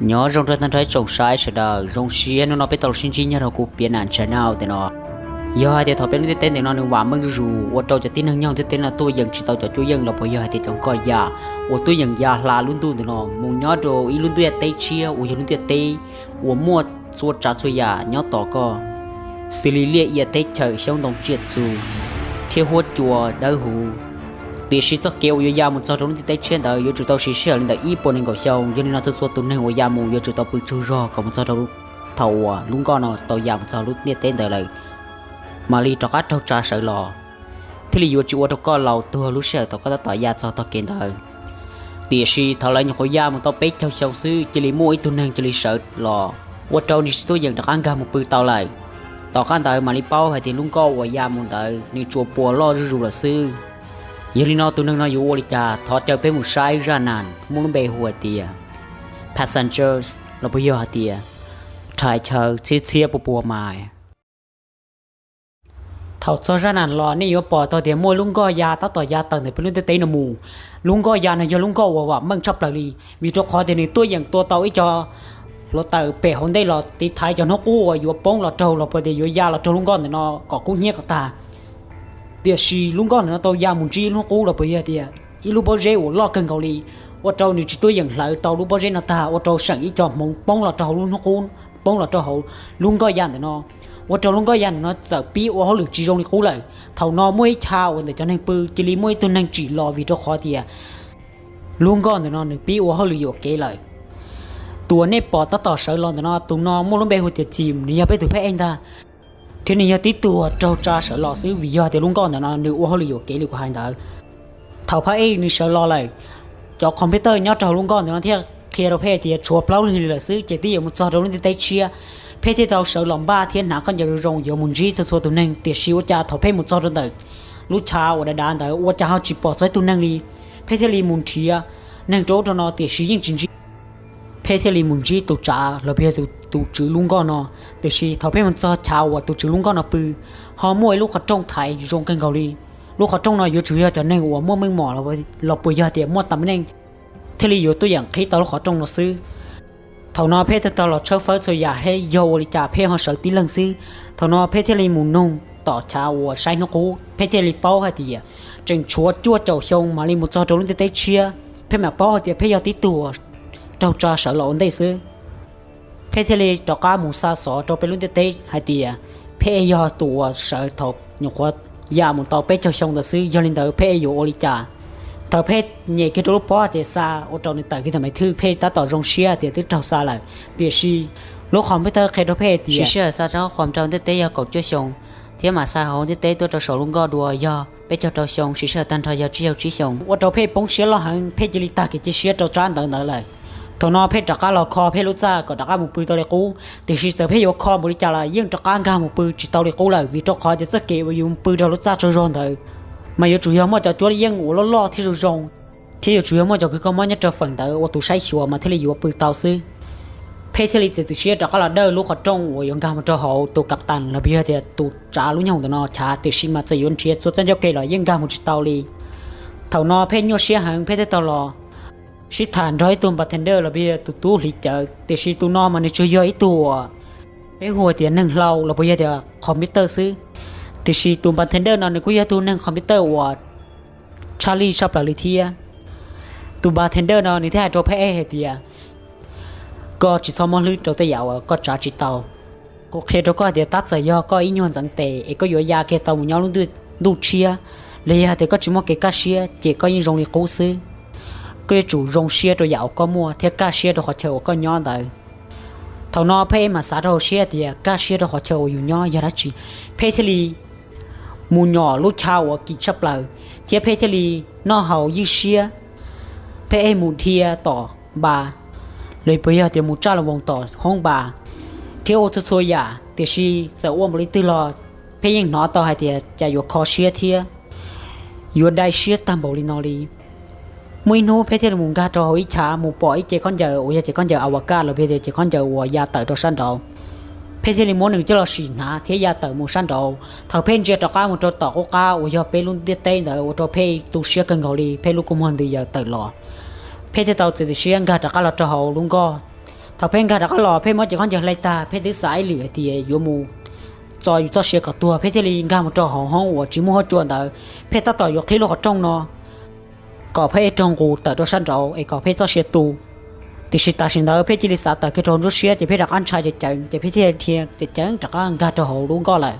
Nyob zoo rau tag nrho ib tsoom saib sawv daws, zoo siab hnub no peb tau los sib ntsib nyob rau kuv Piav Nam channel ntawm no. Yog hais tias thaum peb lub ntiaj teb ntawm no nws vam meej zuj zus ua rau cov tib neeg nyob hauv ntiaj teb no tuaj yeem tsis tau cov cuab yeej los puas yog hais tias cov nkoj ya uas tuaj yeem ya hla lub ntuj ntawm no mus nyob rau ib lub ntiaj teb tshiab uas yog lub ntiaj teb uas muaj txhua tsav txhua yam nyob tos koj, xws li liaj ia teb chaws xyoob ntoo tsiaj txhu thiab huab cua dawb huv. Tiam sis txoj kev uas yuav ya mus txog rau lub ntiaj teb tshiab ntawd yuav tsum tau siv sij hawm li ntawm ib puas nees nkaum xyoo. Yog li no txhua txhua tus neeg uas ya mus yuav tsum tau pw tsaug zog kom mus txog rau thaum uas lub nkoj no tau ya mus txog lub ntiaj teb ntawd lawm, mam li rov qab raug tsa sawv los, thiaj li yuav tsis ua rau koj laus tuag lub sij hawm thaum koj tab tom ya txog tog kev ntawd. Tiam sis thaum lawv nyuam qhuav ya mus tau peb caug xyoo xwb cia li muaj ib tug neeg cia li sawv los, ua rau nws tsis tuaj yeem rov qab nkag mus pw tau lawm. Tom qab ntawd mam li paub hais tias lub nkoj uas ya mus ntawd nws tsuas puas loj zuj zus lawm xwb. Yog li no tus neeg no yuav ua li cas? Thov caw peb mus saib zaj nas muaj lub npe hu hais tias Passengers los puas yog hais tias Thaiv Chaw txhiab txhiab pua pua mais. Thaum txog zaj nas los nej yuav pom tau tias muaj ib lub nkoj ya tab tom ya tawm ntawm peb lub ntiaj teb no mus. Lub nkoj ya no yog lub nkoj uas vam meej tshaj plaws li, vim rau qhov tias nws tuaj yeem tua tau ib co hluav taws pem hauv ntej los tiv thaiv cov hnub qub uas yuav poob los raug los puas tias yuav ya los raug lub nkoj ntawm no kom kub hnyiab kom tag. Tiam sis lub nkoj ntawm no tau ya mus ntsib ib lub hnub qub los puas yog tias ib lub pob zeb uas loj kawg nkaus li, ua rau nws tsis tuaj yeem hlawv tau lub pob zeb no tag, ua rau seem ib co hmoov poob los rau hauv lub hnub qub, poob los rau hauv lub nkoj ya ntawm no, ua rau lub nkoj ya ntawm no txawm pib ua hauj lwm tsis zoo li qub lawm. Thaum no muaj ib chav uas ntawm cov neeg pw cia li muaj ib tug neeg tsim los vim rau qhov tias lub nkoj ntawm no nws pib ua hauj lwm yuam kev lawm. Tus uas nej pom tab tom sawv los ntawm no, tus no muaj lub npe hu tias Txim, nws yog peb tus phab ej ntag, thiab nws yog tib tug raug tsa sawv los xwb vim yog tias lub nkoj ntawm no nws ua hauj lwm yuam kev li kuv hais ntawd. Thaum phab ej nws sawv los lawm, cov computer nyob rau hauv lub nkoj ntawm no thiaj qhia rau peb tias tshuav plaub hlis lawm xwb ces twb yuav mus txog rau lub ntiaj teb tshiab. Peb thiaj tau sawv los npaj thiab hnav khaub ncaws zoo zoo yuav mus ntsib txhua txhua tus neeg, tiam sis ua cas thaum peb mus txog rau ntawm lub chav uas dav dav ntawd ua cas ho tsis pom txog ib tug neeg li. Peb thiaj li mus nrhiav neeg rau ub rau no tiam sis yeej tsis ntsib. Peb thiaj li mus ntsib tus tsav los puas yog tus tswv lub nkoj no. Tiam sis thaum peb mus txog chav uas tus tswv lub nkoj no pw, ho muaj ib lub qhov rooj thaiv zoo kawg nkaus li. Lub qhov rooj no yuav tsum yog cov neeg uas muaj meej mom los puas yog tias muaj tam neej thiaj li yuav tuaj yeem qhib tau lub qhov rooj no xwb. Thaum no peb thiaj tau los tshawb fawb txhua yam thiab yog ua li cas peb ho sawv tib leeg xwb. Thaum no peb thiaj li mus noog tom chav uas saib hnub qub, peb thiaj li paub hais tias tseem tshuav cuaj caum xyoo mam li mus txog rau lub ntiaj teb tshiab. Peb mam paub hais tias peb yog tib tug raug tsa sawv los ua ntej xwb. Peb thiaj li rov qab mus xa xov rau peb lub ntiaj teb hais tias peb yog tus uas sawv thaum nyuam qhuav ya mus tau peb caug xyoo ntawd xwb, yog li ntawd peb yuav ua li cas? Thaum peb nyem kiag rau lub pob tias xa ua rau nws tawm kiag tau me thwj, peb tab tom zoo siab tias twb raug xa lawm. Tiam sis lub qhov npawb tawb qhia rau peb tias siv sij hawm xa rau qhov rau ntiaj teb yog kaum cuaj xyoo, thiab mam xa hauv ntiaj teb tuaj rau saum lub nkoj dua yog peb caug rau xyoo, siv sij hawm tag nrho yog tsib caug tsib xyoo. Ua rau peb poob siab loj heev, peb cia li tag kev cia siab rau tsab ntawv ntawd lawm. Thaum no peb rov qab los kho peb lub txaj kom rov qab mus pw tau li qub, tiam sis txawm peb yuav kho npaum li cas los yeej rov qab nkag mus pw tsis tau li qub lawm, vim rau qhov tias txoj kev uas yus pw rau lub txaj tsaug zog ntawd mas yuav tsum yog muaj cov cuab yeej uas loj loj thiab zoo zoo, thiab yuav tsum yog muaj cov kws kho mob nyob rau feem ntawd ua tus saib xyuas mas thiaj li yuav pw tau xwb. Peb thiaj li txiav txim siab rov qab los dawj lub qhov rooj uas yuav nkag mus rau hauv tus kav tas los puas yog tias tus tsav lub nyoog ntawm no chav, tiam sis mas txawm yuav nrhiav txhua txoj ncauj ke los yeej nkag mus tsis tau li. Thaum no peb nyuaj siab heev, peb thiaj tau los sib tham nrog ib tug bartender los puas yog tus tub hliv cawv, tiam sis tus no mas nws tsuas yog ib tug uas peb hu tias neeg hlau los puas yog tias computer xwb. Tiam sis tus bartender no nws kuj yog tus neeg computer uas tshaj lij tshaj plaws li thiab. Tus bartender no nws thiaj hais rau phab ej hais tias, koj tsis txhob mob hlwb rau tej yam uas koj tsav tsis tau. Kuv qhia rau koj hais tias tab txawm yog koj ib nyuag ntxeev tes es koj yuav ya kiag tau mus nyob lub ntuj tshiab, los yog hais tias koj tsis muaj kev kaj siab ces koj yeej zoo li qub xwb. Koj yuav tsum zoo siab rau yam uas koj muaj thiab kaj siab rau qhov chaw uas koj nyob ntawd. Thaum no phab ej mam xav rau hauv siab tias kaj siab rau qhov chaw uas yus nyob yog dab tsi. Phab ej thiaj li mus nyom lub chav uas kim tshaj plaws, thiab phab ej thiaj li noj haus ywj siab. Phab ej mus dhia tom npas, los puas yog tias mus tsaj los voos tom hoob npas, thiab ua txhua txhua yam, tiam sis txawm ua npaum li twg los phab ej yeej hnov tau hais tias cas yuav kho siab thiab yuav dai siab tag npaum li no li. Muaj ib hnub phab ej thiaj li mus nkag rau hauv ib chav mus pom ib cev khaub ncaws uas yog cev khaub ncaws avocado los puas yog tias cev khaub ncaws uas ya tawm rau sab nraud. Phab ej thiaj li muab nws coj los sim hnav thiab ya tawm mus sab nraud. Thaum phab ej ntsia rov qab mus rau tom qub qab uas yog peb lub ntiaj teb ntawd ua rau phab ej tu siab kawg nkaus li, phab ej lub kua muag ntws yaws tawm los. Phab ej thiaj tau txiav txim siab nkag rov qab los rau hauv lub nkoj. Thaum peb nkag rov qab los, peb muab cev khaub ncaws hlais tag, peb twb xav ib lwm hais tias yuav mus txo yus txoj sia kom tuag, peb thiaj li nkag mus rau hauv hoob uas tsis muaj huab cua ntawd. Peb tab tom yuav qhib lub qhov rooj no kom phab ej raug nqus tawm rau sab nraud es kom peb txoj sia tu. Tiam sis tam sim ntawd peb cia li xav tawm kiag rau hauv nruab siab, ces peb rov qab ntshai ceev ceev, ces peb thiaj dhia ceev ceev rov qab nkag rau hauv lub nkoj lawm.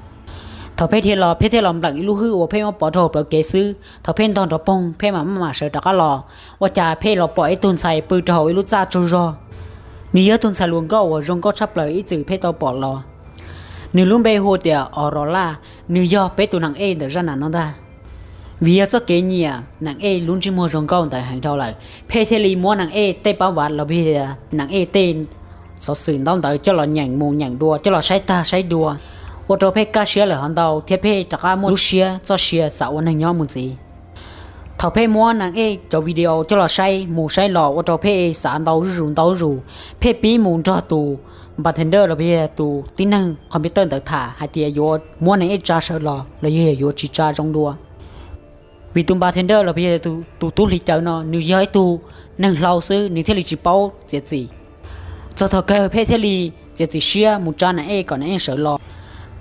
Thaum peb dhia los, peb thiaj los npleem ib lub hwj uas peb muab pov rau hauv plawv kev xwb. Thaum peb ntog nrov poog, peb mam maj mam sawv rov qab los, ua cas peb los pom ib tug ntxhais pw rau hauv ib lub txaj tsaug zog. Nws yog ib tug ntxhais hluas nkauj uas zoo nkauj tshaj plaws ib txwm peb tau pom los. Nws lub npe hu tias Os Ros Laj, nws yog peb tus Nees Ej ntawm zaj nam no ntag. Vim yog txoj kev nyiam Nees Ej lub ntsej muag zoo nkauj ntawd heev dhau lawm, peb thiaj li muab Nees Ej tej pab vav los yog Nees Ej tej xov xwm ntaub ntawv coj los nyeem mus nyeem dua, coj los saib tag saib dua, ua rau peb kaj siab lawm hov ntau thiab peb rov qab muaj lub siab txoj sia xav ua neeg nyob mus ntxiv. Thaum peb muab Nees Ej cov video coj los saib mus saib los ua rau peb xav ntau zuj zus ntau zuj zus, peb pib mus nrog tus bartender los yog tus tib neeg computer ntawd tham hais tias yuav muab Nees Ej tsa sawv los los yog yuav tsis tsa zoo dua. Vim tus bartender los yog tus tub hliv cawv no nws yog ib tug neeg hlau xwb, nws thiaj li tsis paub txiav txim. Txog thaum kawg peb thiaj li txiav txim siab mus tsa Nees Ej kom Nees Ej sawv los.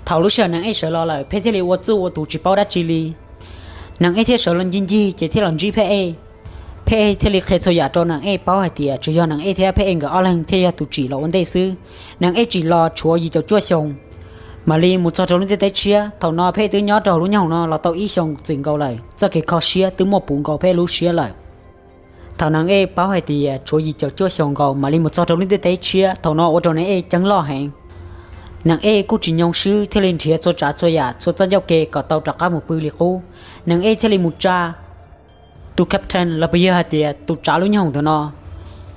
Thaum lub sij hawm Nees Ej sawv los lawm, peb thiaj li ua txuj ua tus tsis paub dab tsi li. Nees Ej thiaj sawv los ncig ncig ces thiaj los ntsib Phab Ej. Phab Ej thiaj li qhia txhua yam rau Nees Ej paub hais tias tsuas yog Nees Ej thiab Phab Ej nkawd ob leeg thiaj yog tus tsim los ua ntej xwb. Nees Ej tsim los tshuav yim caum cuaj xyoo, mam li mus txog rau lub ntiaj teb tshiab. Thaum no Phab Ej twb nyob rau hauv lub nyob hoom no los tau ib xyoos txwm nkaus lawm, txoj kev kho siab twb muaj puv nkaus Phab Ej lub siab lawm. Thaum Nees Ej paub hais tias tshuav yim caum cuaj xyoos nkaus mam li mus txog rau lub ntiaj teb tshiab, thaum no ua rau Nees Ej ceeb loj heev. Nees Ej kuj tsis nyoo swb thiaj li nrhiav txhua tsav txhua yam txhua txoj ncauj ke kom tau rov qab mus pw li qub. Nees Ej thiaj li mus tsa tus captain los puas yog hais tias tus tsav lub nyoog ntawm no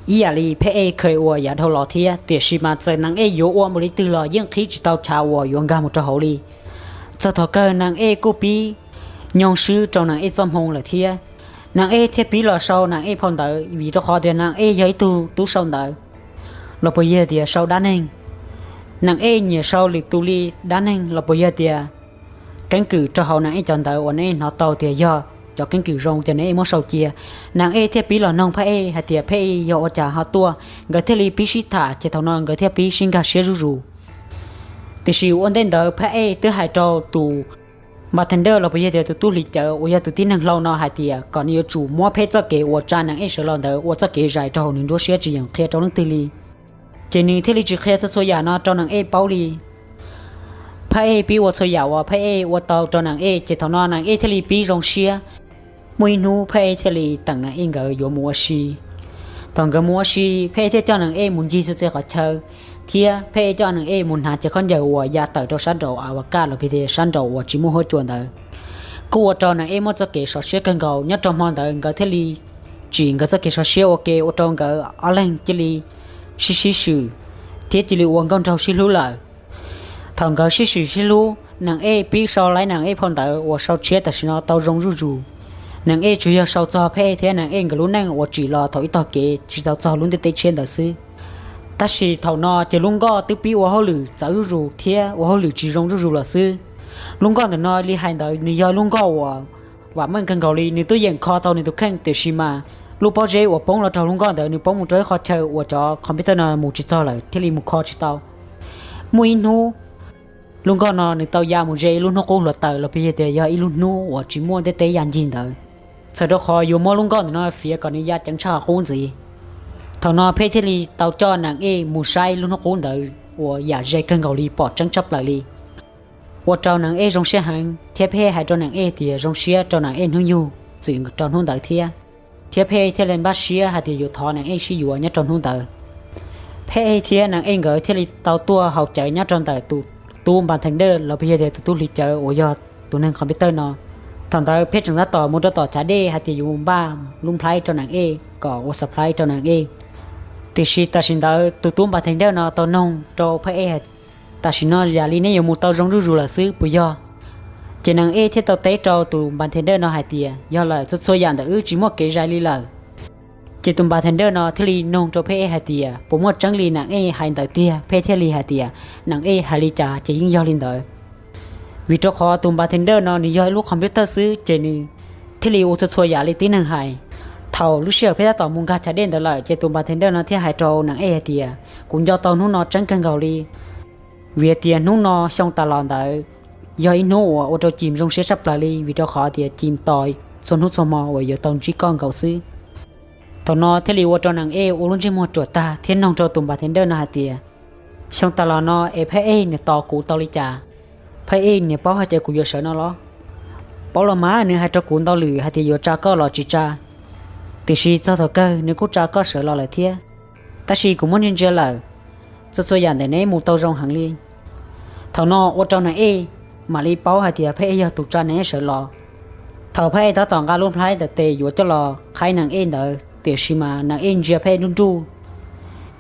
ib yam li Phab Ej kheev ua yav dhau los thiab, tiam sis mas txawm Nees Ej yuav ua npaum li twg los yeej qhib tsis tau chav uas yuav nkag mus rau hauv li. Txog thaum kawg Nees Ej kuj pib nyoo swb rau Nees Ej txoj hmoo lawm thiab. Nees Ej thiaj pib los sau Nees Ej phau ntawv vim rau qhov tias Nees Ej yog ib tug tub sau ntawv los puas yog tias sau dab neeg. Nees Ej nyiam sau lwm tus li dab neeg los puas yog tias keeb kwm rau hauv Nees Ej cov ntawv uas Nees Ej hnov tau tias yog cov keeb kwm zoo ces Nees Ej muab sau cia. Nees Ej thiaj pib los noog Phab Ej hais tias Phab Ej yog ua cas ho tuaj, nkawd thiaj li pib sib tham ces thaum no nkawd thiaj pib sib nkag siab zuj zus. Tiam sis ua ntej ntawd Phab Ej twb hais rau tus bartender los puas yog tias tus tub hliv cawv uas yog tus tib neeg hlau no hais tias kom nws yuav tsum muab Phab Ej txoj kev uas tsa Nees Ej sawv los ntawd ua txoj kev zais rau hauv nws nruab siab tsis yeem qhia rau leej twg li. Ces nws thiaj li tsis qhia txhua txhua yam no rau Nees Ej paub li. Phab Ej pib ua txhua yam uas Phab Ej ua tau rau Nees Ej ces thaum no Nees Ej thiaj li pib zoo siab. Muaj ib hnub Phab Ej thiaj li teem Nees Ej nkawd yuav mus ua si. Thaum nkawd mus ua si, Phab Ej thiaj coj Nees Ej mus ncig txhua txhia qhov chaw, thiab Phab Ej coj Nees Ej mus hnav cov khaub ncaws uas ya tawm rau sab nraum a va kaj los puas yog tias sab nraum uas tsis muaj huab cua ntawd. Kuj ua rau Nees Ej muaj txoj kev sov siab kawg nkaus. Nyob rau hmo ntawd nkawd thiaj li tsim nkawd txoj kev sov siab ua ke ua rau nkawd ob leeg cia li sib sib swm thiab cia li ua nkauj nraug sib hlub lawm. Thaum nkawd sib swm sib hlub, Nees Ej pib sau laib Nees Ej phau ntawv uas sau tshiab tam sim no tau zoo zuj zus. Nees Ej tsuas yog sau txog Phab Ej thiab Nees Ej nkawd lub neej uas tsim los thaum ib tog kev tsis tau txog lub ntiaj teb tshiab ntawd xwb. Tab sis thaum no ces lub nkoj twb pib ua hauj lwm txawv zuj zus thiab ua hauj lwm tsis zoo zuj zus lawm xwb. Lub nkoj ntawm no li hais ntawd nws yog lub nkoj uas vam meej kawg nkaus li, nws twb yeem kho tau nws tus kheej, tiam sis mas lub pob zeb uas poob los rau lub nkoj ntawd nws poob mus rau ib qho chaw uas cov computer no mus tsis txog lawm thiaj li mus kho tsis tau. Muaj ib hnub, lub nkoj no nws tau ya mus ze ib lub hnub qub hluav taws los puas yog tias yog ib lub hnub uas tsis muaj ntiaj teb ya ncig ntawd, txhawm rau qhov yuav muab lub nkoj ntawm no fiav kom nws ya ceev tshaj qub ntxiv. Thaum no Phab Ej thiaj li tau coj Nees Ej mus saib lub hnub qub ntawd uas yam ze kawg nkaus li, pom tseeb tshaj plaws li. Ua rau Nees Ej zoo siab heev thiab Phab Ej hais rau Nees Ej tias zoo siab rau Nees Ej hnub yug txwm rau hnub ntawd thiab. Thiab Phab Ej thiaj li npaj siab hais tias yuav thov Nees Ej sib yuav nyob rau hnub ntawd. Phab Ej thiab Nees Ej nkawd thiaj li tau tuaj haus cawv nyob rau ntawm tus tub bartender los puas yog tias tus tub hliv cawv uas yog tus neeg computer no. Thaum ntawd Phab Ej tseem tab tom mus rau tom chav dej hais tias yuav mus npaj lub nplhaib rau Nees Ej kom ua surprise rau Nees Ej. Tiam sis tam sim ntawd tus tub bartender no tau noog rau Phab Ej, tam sim no yam li neb yuav mus tau zoo zuj zus lawm xwb puas yog? Ces Nees Ej thiaj tau teb rau tus bartender no hais tias yog lawm, txhua txhua yam ntawm wb tsis muaj kev zais li lawm. Ces tus bartender no thiaj li noog rau Phab Ej hais tias puas muaj tseeb li Nees Ej hais ntawd tiag. Phab Ej thiaj li hais tias Nees Ej hais li cas ces yeej yog li ntawd. Vim rau qhov tus bartender no nws yog ib lub computer xwb ces nws thiaj li ua txhua txhua yam li tib neeg hais. Thaum lub sij hawm peb tab tom mus nkag chav dej ntawd lawm ces tus npas thej dawj no thiaj hais rau Nam Ej hais tias, kuv nco tau hnub no tseeb kawg nkaus li, vim hais tias hnub no xyoo tas los ntawd yog ib hnub uas ua rau Cim zoo siab tshaj plaws li, vim rau qhov tias Cim tos txhua hnub txhua hmo uas yuav tau ntsib koj nkaus xwb. Thaum no thiaj li ua rau Nam Ej ua lub ntsej muag ruam tag thiab noog rau tus npas thej dawj no hais tias, xyoo tas los no es Phaj Ej niam tos kuv tau li cas? Phaj Ej niam paub hais tias kuv yuav sawv no los? Paub los mas, nws hais rau kuv ntau lwm hais tias yuav tsa koj los tsis tsa, tiam sis txog thaum kawg nws kuj tsa koj sawv los lawm thiab. Tab sis kuv muab ntsia ntsia lawm, txhua txhua yam ntawm neb mus tau zoo heev li. Thaum no ua rau Nam Ej mam li paub hais tias Phaj Ej yog tus tsa Nam Ej sawv los. Thaum Phaj Ej tab tom nqa lub nplhaib ntawm tes yuav coj los qhaib Nam Ej ntawd, tiam sis mas Nam Ej ntsia Phaj Ej nruj nruj,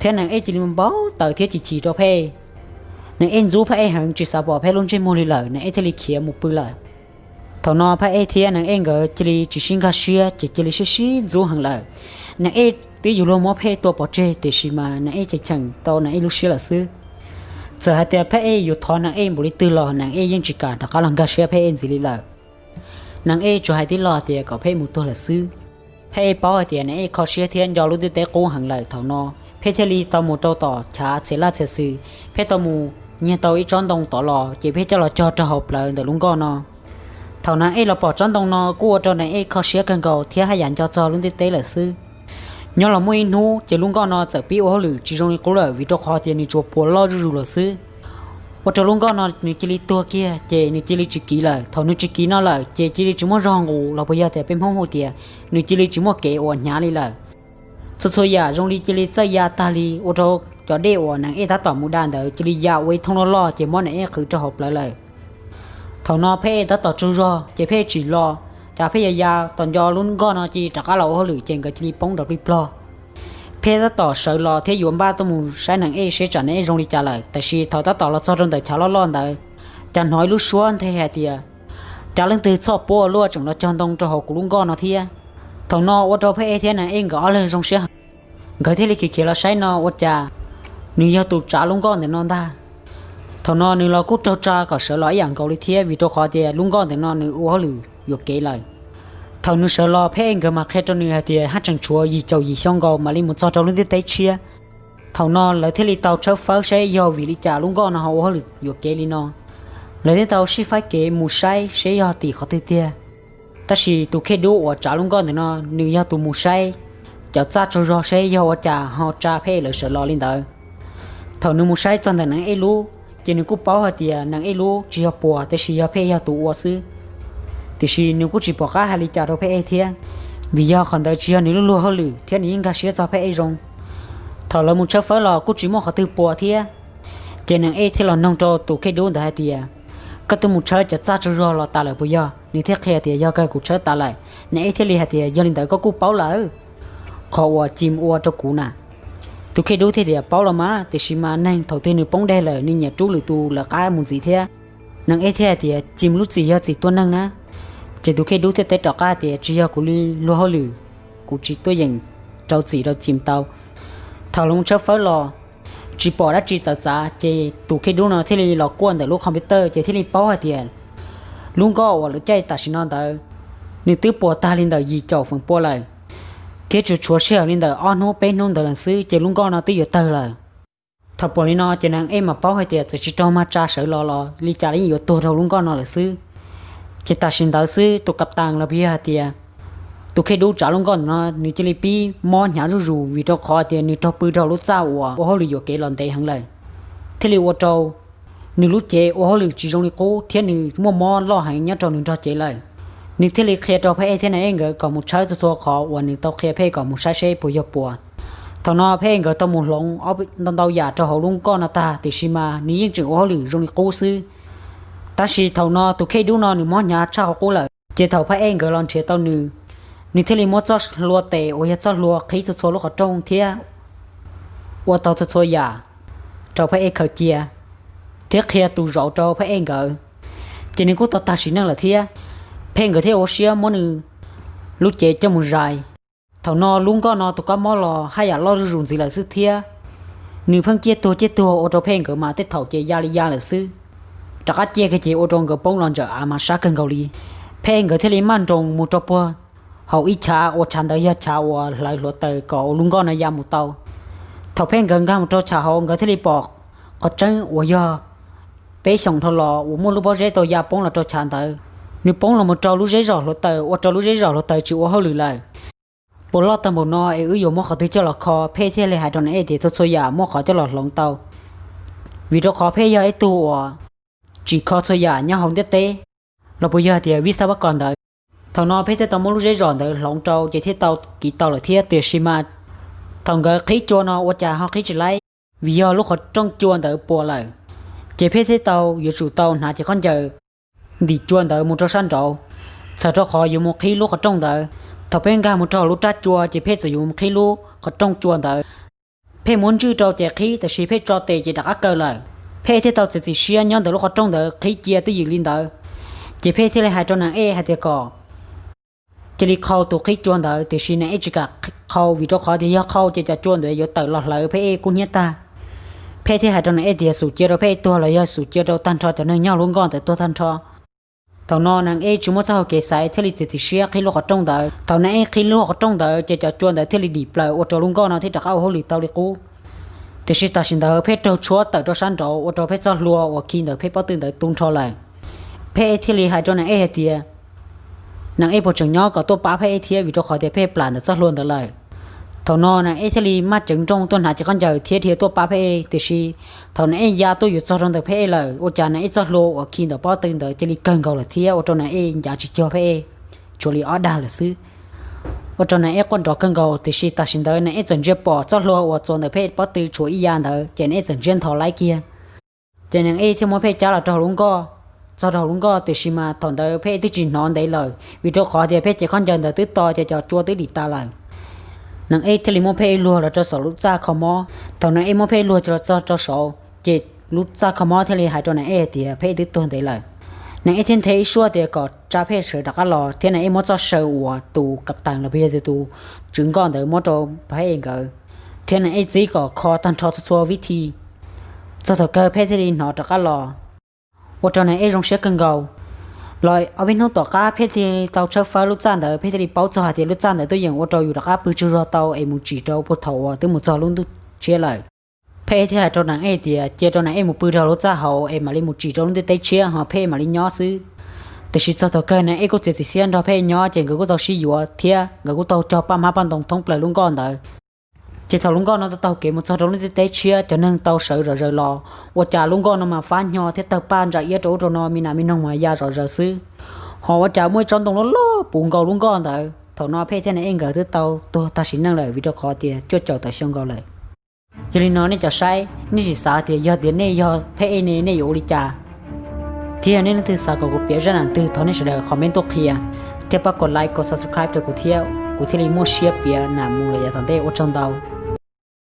thiab Nam Ej cia li npau taws thiab chim chim rau Phaj Ej. Nam Ej ntxub Phaj Ej heev tsis xav pom Phaj Ej lub ntsej muag li lawm, Nam Ej thiaj li khiav mus pw lawm. Thaum no Phaj Ej thiab Nam Ej nkawd cia li tsis sib nkag siab ces cia li sib sib ntxub heev lawm. Nam Ej twb yuav luag muab Phaj Ej tua pov tseg tiam sis mas Nam Ej cheem cheem tau Nam Ej lub siab lawm xwb. Txawm hais tias Phaj Ej yuav thov Nam Ej npaum li twg los Nam Ej yeej tsis kam rov qab los nkag siab Phaj Ej ntxiv li lawm. Nam Ej tsuas hais tib lo tias kom Phaj Ej mus tuag lawm xwb. Phaj Ej paub hais tias Nam Ej kho siab thiab nco lub ntiaj teb qub heev lawm, thaum no Phaj Ej thiaj li tau mus rau tom chav txhia laj txhia xwm, Phaj Ej tau mus nyiag tau ib tsob ntoo tod los ces Phaj Ej coj los cog rau hauv plawv ntawm lub nkoj no. Thaum Nam Ej los pom tsob ntoo no kuj ua rau Nam Ej kho siab kawg nkaus thiab haj yam nco txog lub ntiaj teb lawm xwb. Nyob los muaj ib hnub ces lub nkoj no txawm pib ua hauj lwm tsis zoo li qub lawm, vim rau qhov tias nws tsuas puas loj zuj zus lawm xwb. Ua rau lub nkoj no nws cia li tuag kiag ces nws cia li tsis kiv lawm. Thaum nws tsis kiv no lawm ces cia li tsis muaj zog nqus los puas yog tias peb Hmoob hu tias nws cia li tsis muaj kev uas hnyav li lawm. Txhua txhua yam zoo li cia li txawj ya tag li, ua rau cov dej uas Nam Ej tab tom mus da ntawd cia li ya ua ib thooj loj loj ces muab Nam Ej qhwv rau hauv plawv lawm. Thaum no Phaj Ej tab tom tsaug zog ces Phaj Ej tsim los, cas Phaj Ej ya ya tom nco lub nkoj no cia li rov qab los ua hauj lwm ces nkawd cia li poob nrov plig plog. Phaj Ej tab tom sawv los thiab yuav npaj tuaj mus saib Nam Ej seb tsam Nam Ej zoo li cas lawm, tiam sis thaum tab tom los txog rau ntawm chav loj loj ntawd, cas hnov ib lub suab nthe hais tias, cas leej twg txhoj puab ua luaj tseem los cog ntoo rau hauv kuv lub nkoj no thiab. Thaum no ua rau Phaj Ej thiab Nam Ej nkawd ob leeg zoo siab heev, nkawd thiaj li khiav khiav los saib no ua cas nws yog tus tsav lub nkoj ntawm no ntag. Thaum no nws los kuj raug tsa kom sawv los ib yam nkaus li thiab, vim rau qhov tias lub nkoj ntawm no nws ua hauj lwm yuam kev lawm. Thaum nws sawv los Phaj Ej nkawd mas qhia rau nws hais tias haj tseem tshuav yim caum yim xyoo nkaus mam li mus txog rau lub ntiaj teb tshiab. Thaum no lawv thiaj li tau tshawb fawb saib yog vim li cas lub nkoj no ho ua hauj lwm yuam kev li no. Lawv thiaj tau sib faib kev mus saib seb yog tim qhov twg tiag. Tab sis tus Khej Dub uas tsav lub nkoj ntawm no, nws yog tus mus saib cov txaj tsaug zog seb yog ua cas ho tsa Phaj Ej lawv sawv los li ntawd. Thaum nws mus saib txog ntawm Nam Ej lub, ces nws kuj paub hais tias Nam Ej lub tsis yog puas, tiam sis yog Phaj Ej yog tus ua xwb. Tiam sis nws kuj tsis pom qab hais li cas rau Phaj Ej thiab, vim yog qhov ntawd tsis yog nws lub luag hauj lwm thiab nws yeej nkag siab txog Phaj Ej zoo. Thaum lawv mus tshawb fawb los kuj tsis muaj qhov twg puas thiab, ces Nam Ej thiaj los noog rau tus Khej Dub ntawd hais tias, koj twb mus tshawb cov txaj tsaug zog los tas lawm puas yog? Nws thiaj qhia tias yog kawg kuv tshawb tas lawm. Nam Ej thiaj li hais tias yog li ntawd koj kuj paub lawm qhov uas Cim ua rau kuv na. Tus Khej Dub thiaj tias paub los mas, tiam sis mas neeg thaum twg nws poob deg lawm nws nyiam rub lwm tus lawv qab mus ntxiv thiab. Nam Ej thiaj hais tias Cim lub txim yog txim tua neeg na. Ces tus Khej Dub thiaj teb rov qab tias tsis yog kuv li luag hauj lwm, kuv tsis tuaj yeem rau txim rau Cim tau. Thaum lawv mus tshawb fawb los tsis pom dab tsi txawv txav, ces tus Khej Dub no thiaj li los kuaj ntawm lub computer ces thiaj li paub hais tias lub nkoj uas lawv caij tam sim no ntawd, nws twb puas tag li ntawm yim caum feem pua lawm, thiab tsuas tshuav sij hawm li ntawm ob hnub peb hnub ntawd lawm xwb ces lub nkoj no twb yuav tawg lawm. Thaum pom li no ces Nam Ej mam paub hais tias txawm tsis raug mag tsa sawv los los li cas los yeej yuav tuag rau lub nkoj no lawm xwb. Ces tam sim ntawd xwb tus kab taas los puas yog hais tias tus Khej Dub tsav lub nkoj ntawm no nws cia li pib mob hnyav zuj zus, vim rau qhov tias nws raug pw rau lub txaj uas ua hauj lwm yuam kev los ntev heev lawm, thiaj li ua rau nws lub cev ua hauj lwm tsis zoo li qub thiab nws muaj mob loj heev nyob rau nws nrog cev lawm. Nws thiaj li qhia rau Phaj Ej thiab Nam Ej nkawd kom mus tshawb txhua txhua qhov uas nws tau qhia Phaj Ej kom mus saib seb puas yog puas. Thaum no Phaj Ej nkawd tau mus hloov ob ntau ntau yam rau hauv lub nkoj no tag, tiam sis mas nws yeej tseem ua hauj lwm zoo li qub xwb. Tab sis thaum no tus Khej Dub no nws mob hnyav tshaj qhov qub lawm, ces thaum Phaj Ej nkawd los nrhiav tau nws, nws thiaj li muab txoj hlua tes uas yog txoj hlua qhib txhua txhua lub qhov rooj thiab ua tau txhua txhua yam rau Phaj Ej khaws cia, thiab qhia tus zauv rau Phaj Ej nkawd, ces nws kuj tau tag sim neej lawm thiab. Phaj Ej nkawd thiaj ua siab muab nws lub cev coj mus zais. Thaum no lub nkoj no tus kab mob los haj yam loj zuj zus ntxiv lawm xwb thiab, nws pheej ciaj tuag ciaj tuag ua rau Phaj Ej nkawd mas tej thaum ces ya li ya lawm xwb. Rov qab ciaj kiag ces ua rau nkawd poob los ntsawm av mas sab kawg nkaus li. Phaj Ej nkawd thiaj li maj nroos mus rau puag hauv ib chav uas chav ntawd yog chav uas hlawv hluav taws kom ua lub nkoj no ya mus tau. Thaum Phej nkawd nkag mus rau chav hauv, nkawd thiaj li pom qhov tseeb uas yog peb xyoos dhau los uas muaj lub pob zeb tau ya poob los rau chav ntawd. Nws poob los mus rau lub zeb zom hluav taws, ua rau lub zeb zom hluav taws tsis ua hauj lwm lawm. Puas loj tag npaum no es wb yuav muab qhov twg coj los kho? Phej thiaj li hais rau Nam Ej tias txhua txhua yam muaj qhov coj los hloov tau, vim rau qhov Phej yog ib tug uas tsim kho txhua yam nyob hauv ntiaj teb, los puas yog tias vij xab vab kos ntawd. Thaum no Phej thiaj tau muab lub zeb zom ntawd hloov rau ces thiaj tau kiv tau lawm thiab. Tiam sis mas thaum nkawd qhib cua no ua cas ho qhib tsis laib, vim yog lub qhov rooj cua ntawd puas lawm. Ces Phej thiaj tau yuav tsum tau hnav cev khaub ncaws ntim cua ntawd mus rau sab nraud, txhawm rau qhov yuav mus qhib lub qhov rooj ntawd. Thaum Phej nkag mus rau hauv lub raj cua ces Phej txawm yuav mus qhib lub qhov rooj cua ntawd. Phej muab ntswj rau ces qhib, tiam sis Phej tso tes ces rov qab kaw lawm. Phej thiaj tau txiav txim siab nyob ntawm lub qhov rooj ntawd qhib cia twj ywm li ntawd. Ces Phej thiaj li hais rau Nam Ej hais tias kom cia li qhau tus qhib cua ntawd, tiam sis Nam Ej tsis kam qhau vim rau qhov tias yog qhau ces cov cua ntawd yuav tawm los hlawv Phej Ej kub hnyiab tag. Phej thiaj hais rau Nam Ej tias xum cia rau Phej Ej tuag los yog xum cia rau tag nrho cov neeg nyob hauv lub nkoj ntawd tuag tag nrho. Thaum no Nam Ej tsis muaj txoj hau kev xaiv thiaj li txiav txim siab qhib lub qhov rooj ntawd. Thaum Nam Ej qhib lub qhov rooj ntawd ces cov cua ntawd thiaj li dim plaws ua rau lub nkoj no thiaj rov qab ua hauj lwm tau li qub. Tiam sis tam sim ntawd Phej raug tshuab tawm rau sab nraud ua rau Phej txoj hlua uas khi ntawm Phej pob tw ntawd tu nrho lawm. Phej Ej thiaj li hais rau Nam Ej hais tias Nam Ej puas tseem nyob kom tuaj pab Phej Ej thiab, vim rau qhov tias Phej Ej plam ntawm txoj hlua ntawd lawm. Thaum no Nam Ej thiaj li maj ceev nrooj tuaj hnav cev khaub ncaws thiab dhia tuaj pab Phej Ej, tiam sis thaum Nam Ej ya tuaj yuav txog rau ntawm Phej Ej lawm ua cas Nam Ej txoj hlua uas khi ntawm pob tw ntawd cia li kawg nkaus lawm thiab ua rau Nam Ej ncav tsis cuag Phej Ej, tshuav li ob dag lawm xwb. Ua rau Nam Ej quaj nrov kawg nkaus, tiam sis tam sim ntawd Nam Ej txawm ntsia pom txoj hlua uas txuas ntawm Phej Ej pob tw tshuav ib ya ntawd ces Nam Ej txawm ntsiab ntho laib kiag. Ces Nam Ej thiaj muab Phej Ej cab los rau hauv lub nkoj. Txog rau hauv lub nkoj tiam sis mas thaum ntawd Phej Ej twb tsis hnov ntev lawm, vim rau qhov tias Phej Ej cev khaub ncaws ntawd twb to ces cov cua twb dim tas lawm. Nam Ej thiaj li muab Phej Ej luag los rau saum lub txaj kho mob. Thaum Nam Ej muab Phej Ej luag los txog rau saud ces lub txaj kho mob thiaj li hais rau Nam Ej hais tias Phej Ej twb tuag ntev lawm. Nam Ej thiaj nthe ib suab tias kom tsa Phej Ej sawv rov qab los thiab Nam Ej muab txoj saw uas tus kab tees los puas yog tias tus tswv nkoj ntawd muab rau Phej Ej nkawd, thiab Nam Ej txib kom kho tag nrho txhua txhua vib thi. Txog thaum kawg Phej Ej thiaj li hnov rov qab los, ua rau Nam Ej zoo siab kawg nkaus. Los ob peb hnub tom qab Phej Ej thiaj li tau tshawb fawb lub txaj ntawd, Phej Ej thiaj li paub txog hais tias lub txaj ntawd twb yeem ua rau yus rov qab pw tsaug zog tau es mus tsim rau puag thaum uas twb mus txog lub ntuj tshiab lawm. Phej Ej thiaj hais rau Nam Ej tias cia rau Nam Ej mus pw rau lub txaj hauv es mam li mus tsim rau lub ntiaj teb tshiab ho Phej Ej mam li nyob xwb. Tiam sis txog thaum kawg Nam Ej kuj txiav txim siab nrog Phej Ej nyob ces nkawd kuj tau sib yuav thiab nkawd kuj tau cog paj hmab paj ntoo thoob plaws lub nkoj ntawd. Ces thaum lub nkoj no tau taug kev mus txog rau lub ntiaj teb tshiab, cov neeg tau sawv zom zaws los, ua cas lub nkoj no mas fab hnyo thiab tawg paj ntsa iab rau ub rau no, me nas me noog mas ya zom zaws xwb. Ho ua cas muaj ib tsob ntoo loj loj puv nkaus lub nkoj ntawd. Thaum no Phej Ej thiab Nam Ej nkawd twb tau tuag tag sim neej lawm vim rau qhov tias cuaj caum tawm xyoo nkaus lawm. Yog li no nej cov saib, nej tsis xav tias yog tias nej yog Phej Ej ne nej yuav ua li cas? Thiab yog nej leej twg xav kom kuv piav zaj nam twg thov nej sawv daws comment tuaj qhia, thiab pab kom like kom subscribe rau kuv thiab kuv thiaj li muaj siab piav nam mus lawm yav tom ntej. Ua tsaug ntau.